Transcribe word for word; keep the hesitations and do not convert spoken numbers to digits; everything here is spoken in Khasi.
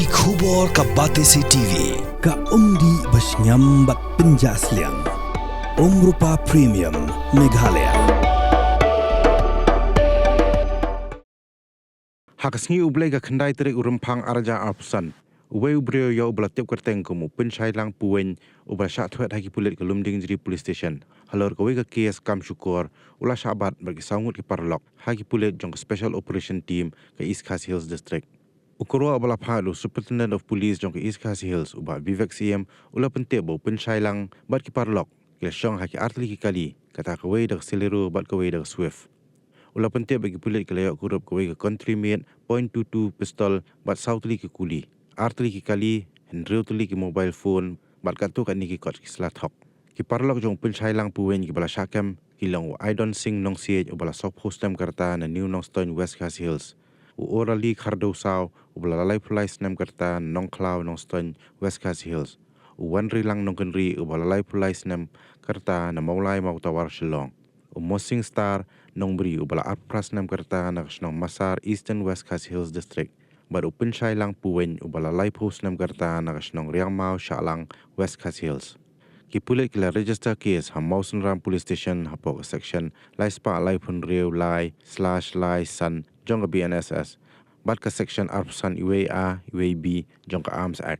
Ki khubor ka Batesi T V, ka umdih ba shngiam bad pynjah sliang. Umrupa Premium, Meghalaya. Ha ka sngi U Blei ka khyndai tarik u Rymphang arhajar arphew san, uwei u briew ïa uba la tip kyrteng kum u Pynshailang Puwein, uba la shah thwet ha ki pulit ka Lumdiengjri Police Station halor kawei ka kes kam shukor, u la shah bat bad ki saw ngut ki paralok ha ki pulit jong ka Special Operation Team ka East Khasi Hills District. U kyrwoh uba la phah da u Superintendent of Police jong ka East Khasi Hills, u Bah Vivek Syiem, u la pyntip ba u Pynshailang bad ki paralok ki la shong ha ki artylli ki kali, kata kawei da ka Celerio bad kawei da ka Swift. U la pyntip ba ki pulit ki la ïoh kurup kawei ka Country Made point two two pistol bad saw tylli ki kuli, artylli ki kali, hynriew tylli ki mobile phone bad katto katne ki kot ki sla thok. Ki paralok jong u Pynshailang Puwein kiba la shah kem ki long u Aidon Singh Nongsiej, uba la sawphew snem ka rta, na New Nongstoiñ, West Khasi Hills, u Orali Khardewsaw, uba la laiphew lai snem ka rta, na Nongkhlaw, Nongstoiñ, West Khasi Hills, u Wanrilang Nongkynrih, uba la laiphew lai snem ka rta, na Mawlai Mawtawar, Shillong, u Mosing Star Nongbri, uba la arphew phra snem ka rta, na ka shnong Masar, Eastern West Khasi Hills District, bad u Pynshailang Puwein, uba la laiphew snem ka rta, na ka shnong Riangmaw, Shahlang, West Khasi Hills. Ki pulit ki la register case ha Mawsynram Police Station hapoh ka section lai spah laiphew hynriew lai slash lai san jong ka B N S S bad ka section arphew san iwei A iwei B jong ka Arms Act.